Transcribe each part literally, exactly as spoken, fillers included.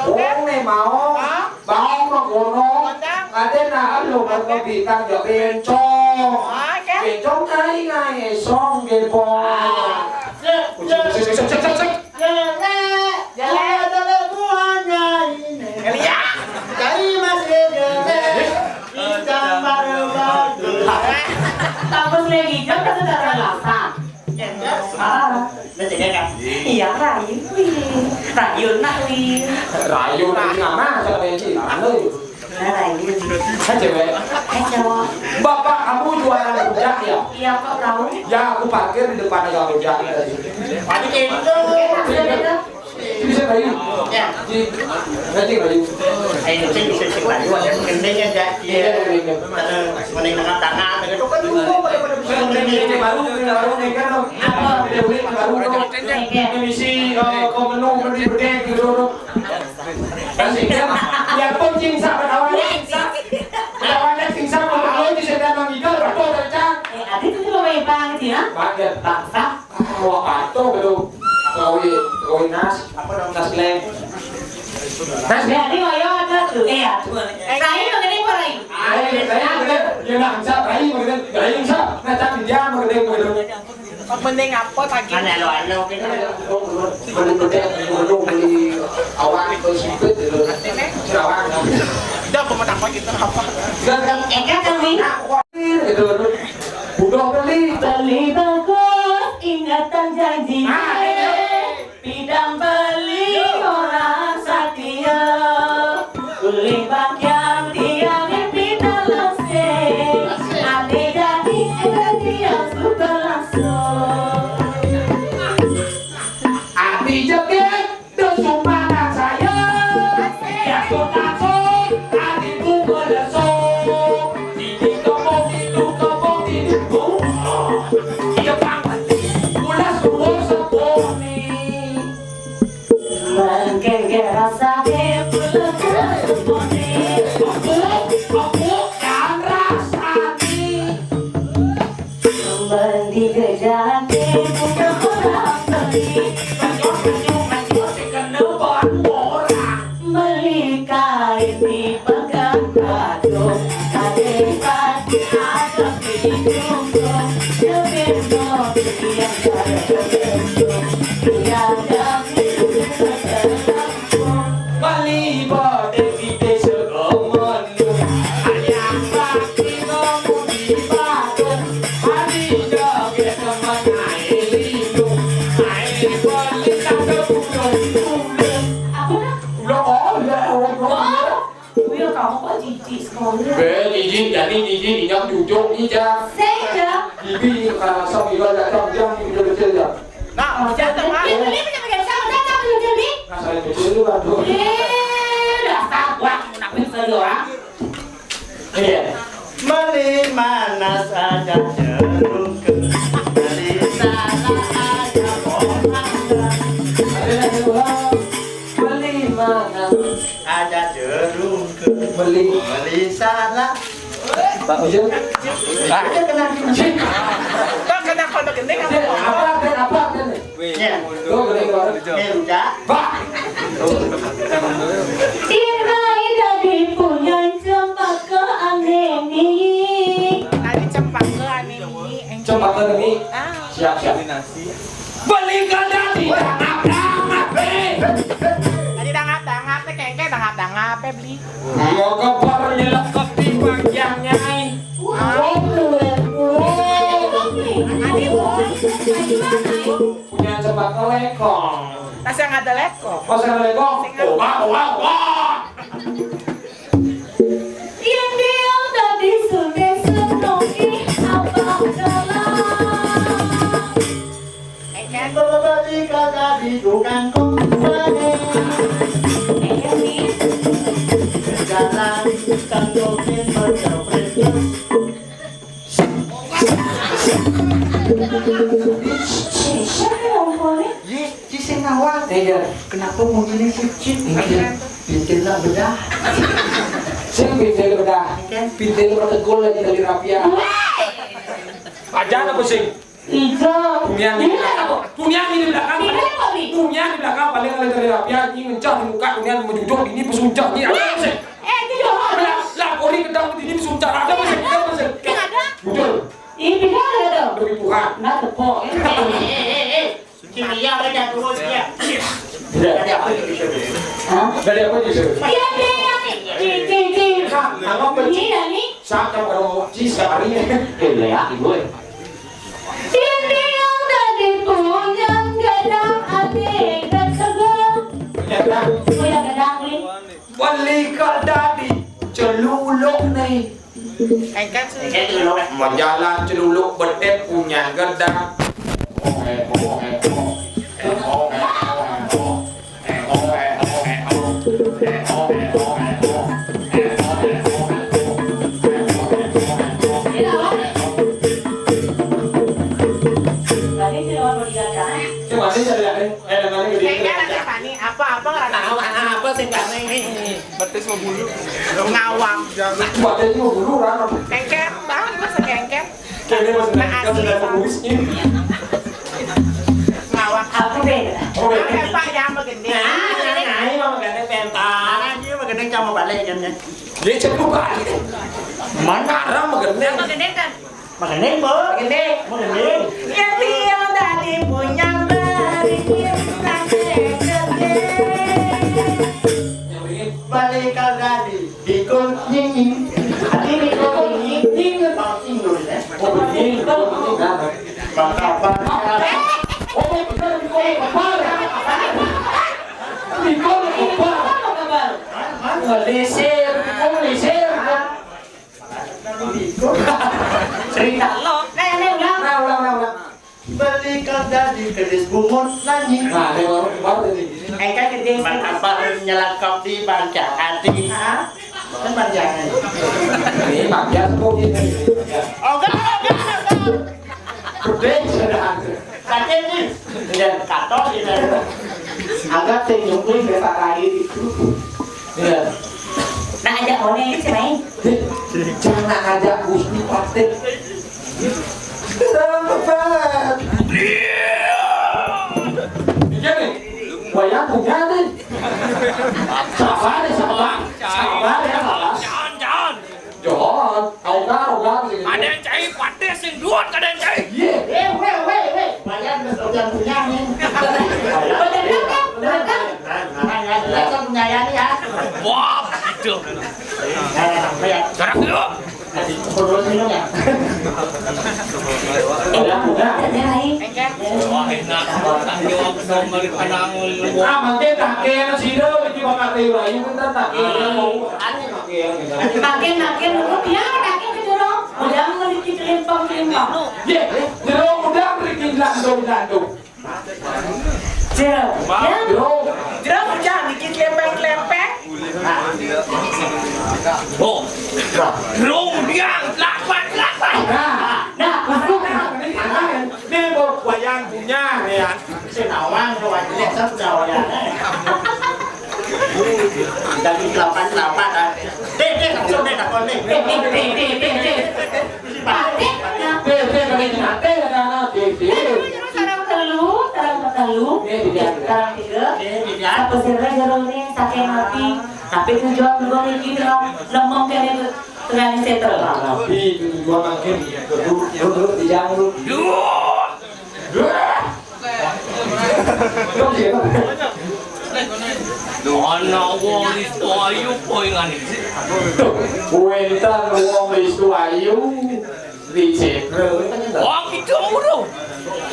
Wong né mau, mau mengkono. Ada nak lu bintang ya bencong. Bencong kai ngai esong gebong. Jelek, jelek, jelek, jelek, jelek buahnya ini. Elia. Cari masih jelek. Kita baru-baru. Tapos lagi jam ka sa daralan. Ah. Iya, rayu, wi. Rayu nah, wi. Rayu, rayu nama, siapa yang sih? Anu. Nah, rayu. Saya cewek. Eh, cowok. Bapak kamu jualan rujak ya? Iya, kok tahu? Ya, aku parkir di depan ada rujak tadi. Tadi itu. Bisa rayu. Ya. Di, nanti rayu. Ayo, cek, bisa cek rayu, ada gendeng aja. Iya, iya, iya. Ada mending dengan tangan, ada itu kan dulu pada, pada bisa. Ini baru, ini baru, ini kan, apa? Ada ulit baru, no. Ini misi, eh, kau menung, beli bedek, gitu, no. Kasih, ya. Ya, pun cingsa, berkawan, cingsa. Berkawan, cingsa, kalau di sedan mangidal, betul, tercang. Eh, ada itu cuma main bang, ya? Bang, ya. Bangsa. Wah, pato gitu. Kawin, kawin nas. Apa dong, nas lem? Nas lem. Jadi, ayo ada tuh. Eh, ya, tuh. Eh, kain mengenai apa, Rai? Ayo, kain mengenai. Ya, nah, bisa, kain mengenai. Kain bisa. Nah, tapi dia mengenai, mengenai. Mengenai apa lagi? Kan alo-alo, kita. Beli bedek, beli, beli awak, beli sipit, gitu. Silakan. Udah, aku mau takut gitu, apa? Udah, kan? Eh, kan, kan, Wi? Gitu, gitu. Udah beli. Beli bagus, ingatan janji. Ah, iya. Pidang beli orang satia. Beli bagian tiang pidang lasik. Ade jadi, ade dia suka langsung. Ade joget. Desu panas saya, ya kota so, tadi ku melesong. Ini kebong, itu kebong, ini kebong. Iya, Bang. Ulas dua seponi. Menggeger rasa di pulut seponi. Empuk, empuk, dan rasani. Mandi gejati bukan orang beli. Beli kain di pekan Badung. Kain padi ada di Jumbo. Jemim mau yang ada. Tiada. Bali bade kite segemen, ayam baki ngomong di Badung, hari joget temen ae lindung, ae beli tak kebulung-bulung. Apa dah? Udah, oh, udah, oh, udah. Oh, ya kamu kok jijik sekali ya? Be, jijik, jadi jijik, inyong cucuk, ijak. Saya. Bibi, ah, sambil datang, jam kecil-kecil ya. Nah, siapa, Mak? Ini, ini punya pegang siapa? Saya siapa yang jadi? Nah, saya kecil juga tuh. Eh, dasar gua munafik sekali orang. Iya. Meli mana saja jeruk, meli salah aja orang. Ada lagi orang. Meli mana? Ada jeruk. Meli. Meli salah. Pak Ujang. Ada kena gini. Kok kena kalau gini, kamu apa? Apa? Apa? Ya. Tuh, gini, Pak. Ini udah. Pak. Ina ina di punya cempaka aneh ni. Tadi cempaka aneh ni. Cempaka ni. Ah. Siap, siap. Beli ganda di dangap-dangap, eh. Tadi dangap-dangap, teh kengke dangap-dangap, eh, beli. Mau ke bar nyelekep di bagian nyai. Wow. Ada, punya cepat lekong. Pas yang ada lekong. Pas yang ada lekong. Oba, oba, oba. Yang diam tadi sudah senongi apa dalam. Kalau tadi kagak di tukang kompare. Jalan, tangkupin, berjauh. Siapa yang ngomongin? Ye, ci sing nawar. Iya. Kenapa munculnya si Cip? Iya. Pintil nak bedah. Sing pintil bedah. Oke. Pintil bertegul lagi dari Rapia. Aja apa sih? Ijo. Bunian di belakang. Bunian di belakang. Bunian di belakang paling ada dari rapi anjing mencah di muka bunian menjujur ini pesuncah ni. Apa sih? Eh, itu Johor. Lapori kedang di sini pesuncah. Ada apa sih? Ada apa sih? Yang ada? Jujur. Ih, pindah ada tu. Demi Tuhan. Nak tepuk. Eh, eh, eh, eh. Suci Maria ada jatuh dia. Tidak. Dari apa tu? Hah? Dari apa tu? Iya, iya, iya. Cing, cing, cing. Nah, kalau Ini dah ni. Siapa kalau mau cis hari ni? Eh, lah ya, ibu. Ini yang tadi punya gadang ati dan segar. Punya gadang ni. Beli kal dadi celuluk ni. Majalan celuluk betet punya gedang. Coba ni cari ada. Eh, dengan ni Kayaknya ada Tiffany, apa-apa nggak tahu. Apa sih, Kak? Batis mau bulu. Ngawang. Batis mau bulu, orang. Kengker, bang, masa kengker? Kayaknya masih Nah, ada asli, sudah Bang. Kuis ini. Ngawang. Aku beda. Oh, beda. Oke, Pak, jangan begini. Nah, nah, ini mah magending pentas. Nah, ini magending sama balik, kan, ya? Dia cek mau balik. Mana orang magending? Apa gede kan? Magending, Bu. Magending. Magending. Ya, dia tadi punya beri kita gede. Balik kau tadi. Bikul nyinyi. Ati bikul nyinyi. Nyinyi. Bang Inggris, eh. Oh, begini. Bang apa? Oh, betul, bikul kepala. Bikul kepala. Hah? Hah? Lisir, bikul lisir. Bikul. Cerita. Nah, ini ulang. Nah, ulang, ulang, ulang. Beli kada di kedis bungut nyanyi. Nah, ada orang kembar tadi. Engkau kedis. Bang Akbar nyelakap di bangka hati. Hah? Kan panjangnya. Ini panjang tuh ini. Oh, enggak, enggak, enggak. Gede sudah. Sakit nih. Dan katol ini. Agak senyum nih besar lagi itu. Iya. Nah, ajak One ini sih, Mai. Jangan ajak Gusti Patih. Terang tepat. Iya nih. Wayang punya nih. Sabar ya, sabar. Sabar ya, sabar. Jangan, jangan. Johor, kau kau kau sih. Ada yang cai patis yang duat, ada yang cai. Iya. Eh, weh, weh, weh. Wayang geus hujan punya nih. Bener kan? Bener kan? Nah, nah, ya, jelas kan punya ya nih ya. Wah, gitu. Nah, sampai ya. Sekarang dulu. Nanti perlu minum ya. Udah, udah. Ada lain. Wah, enak. Tanggung jawab dong, balik pandangan. Ah, mungkin kakek sih, itu cuma kakek Ibrahim, kan kakek. Anu, kakek. Makin, makin, oh, iya, makin ke jero. Udah mau dikit kelimpang, kelimpang. Ye, jero udah beri kinclang, dong, dong. Jero, ya? Jero. Jero udah dikit lempeng-lempeng. Oh. Jero udah, lapan, lapan. Nah, nah, masuk. Ini mau wayang punya, ya. Sing awang, wayang, sing awang. Dari delapan, delapan, ah. Dek, dek, langsung dek, takon dek. Dek, dek, dek, dek, dek, dek. Pak, dek, nah. Dek, dek, kami nanti ada anak, dek, dek. Sarang telu, sarang telu. Dek, dek. Sarang tiga. Dek, dek. Apa sih, Ray, jero nih, saking hati. Tapi tujuan gue nih, gitu, loh. Lemong kayak gitu. Tengah ini saya terlalu. Tapi itu tujuan makin. Duduk, duduk, duduk, di jam dulu. Duduk. Anak wong Istu Ayu poingan iki. Tuh, wénten wong Istu Ayu di Cédro. Wong Kidul muru.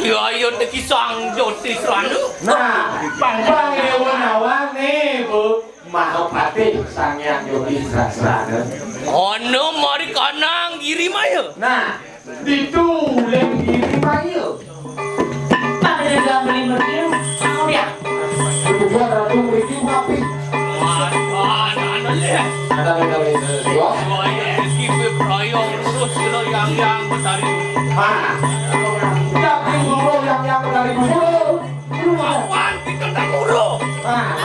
Ya ayo teki Sang Joti Sranu. Nah, Bang Dewa Nawane, Bu. Mahapatih Sang Hyang Joti Srana. Ana mari kanang Giri Maya. Nah, ditu ling Giri Maya. Pada dalam beli mertiu, mau ya? Ketujuan Ratu Mertiu Rapi. Wah, wah, anu, anu, ya. Ada, ada, ada, ada. Wah, ya, iki kowe proyok terus kira yang, yang betari. Mana? Yang yang betari dulu. Awan kita tak muru. Nah,